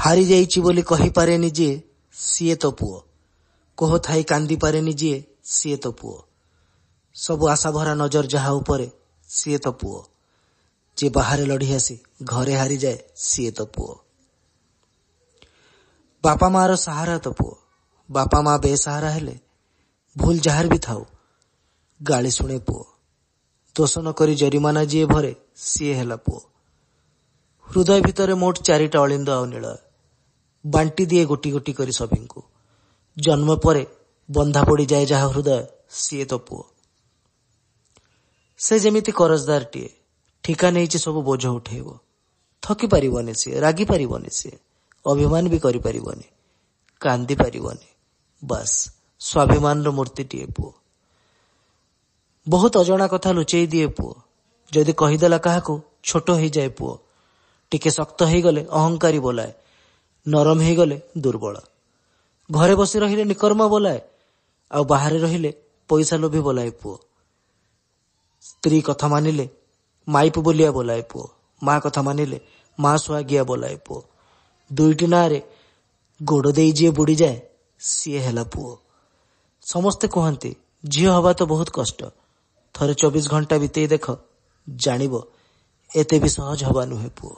ହାରିଯାଇଛି ବୋଲି କହିପାରେନି ଯିଏ, ସିଏ ତ ପୁଅ। କୋହ ଥାଇ କାନ୍ଦିପାରେନି ଯିଏ, ସିଏ ତ ପୁଅ। ସବୁ ଆଶା ଭରା ନଜର ଯାହା ଉପରେ, ସିଏ ତ ପୁଅ। ଯିଏ ବାହାରେ ଲଢ଼ି ଆସି ଘରେ ହାରିଯାଏ, ସିଏ ତ ପୁଅ। ବାପା ମାଆର ସାହାରା ତ ପୁଅ। ବାପା ମା ବେସାହାରା ହେଲେ ଭୁଲ ଯାହାର ବି ଥାଉ, ଗାଳି ଶୁଣେ ପୁଅ। ଦୋଷ ନ କରି ଜରିମାନା ଯିଏ ଭରେ, ସିଏ ହେଲା ପୁଅ। ହୃଦୟ ଭିତରେ ମୋଟ 4ଟା ଅଳିନ୍ଦ ଆଉ ନୀଳ ବାଣ୍ଟି ଦିଏ ଗୋଟି ଗୋଟି କରି ସଭିଙ୍କୁ। ଜନ୍ମ ପରେ ବନ୍ଧା ପଡ଼ିଯାଏ ଯାହା ହୃଦୟ, ସିଏ ତ ପୁଅ। ସେ ଯେମିତି କରଜଦାରଟିଏ, ଠିକା ନେଇଛି ସବୁ ବୋଝ ଉଠେଇବ। ଥକି ପାରିବନି ସିଏ, ରାଗି ପାରିବନି ସିଏ, ଅଭିମାନ ବି କରିପାରିବନି, କାନ୍ଦି ପାରିବନି। ବାସ୍, ସ୍ୱାଭିମାନର ମୂର୍ତ୍ତିଟିଏ ପୁଅ। ବହୁତ ଅଜଣା କଥା ଲୁଚେଇ ଦିଏ ପୁଅ। ଯଦି କହିଦେଲା କାହାକୁ, ଛୋଟ ହେଇଯାଏ ପୁଅ। ଟିକେ ଶକ୍ତ ହେଇଗଲେ ଅହଙ୍କାରୀ ବୋଲାଏ, ନରମ ହେଇଗଲେ ଦୁର୍ବଳ। ଘରେ ବସି ରହିଲେ ନିକର୍ମା ବୋଲାଏ, ଆଉ ବାହାରେ ରହିଲେ ପଇସା ଲୋଭି ବୋଲାଏ ପୁଅ। ସ୍ତ୍ରୀ କଥା ମାନିଲେ ମାଇପ ବୋଲିଆ ବୋଲାଏ ପୁଅ, ମା କଥା ମାନିଲେ ମା ସୁହାଗିଆ ବୋଲାଏ ପୁଅ। ଦୁଇଟି ନାଁରେ ଗୋଡ଼ ଦେଇ ଯିଏ ବୁଡ଼ିଯାଏ, ସିଏ ହେଲା ପୁଅ। ସମସ୍ତେ କୁହନ୍ତି ଝିଅ ହବା ତ ବହୁତ କଷ୍ଟ। ଥରେ 24 ଘଣ୍ଟା ବିତେଇ ଦେଖ, ଜାଣିବ ଏତେ ବି ସହଜ ହବା ନୁହେଁ ପୁଅ।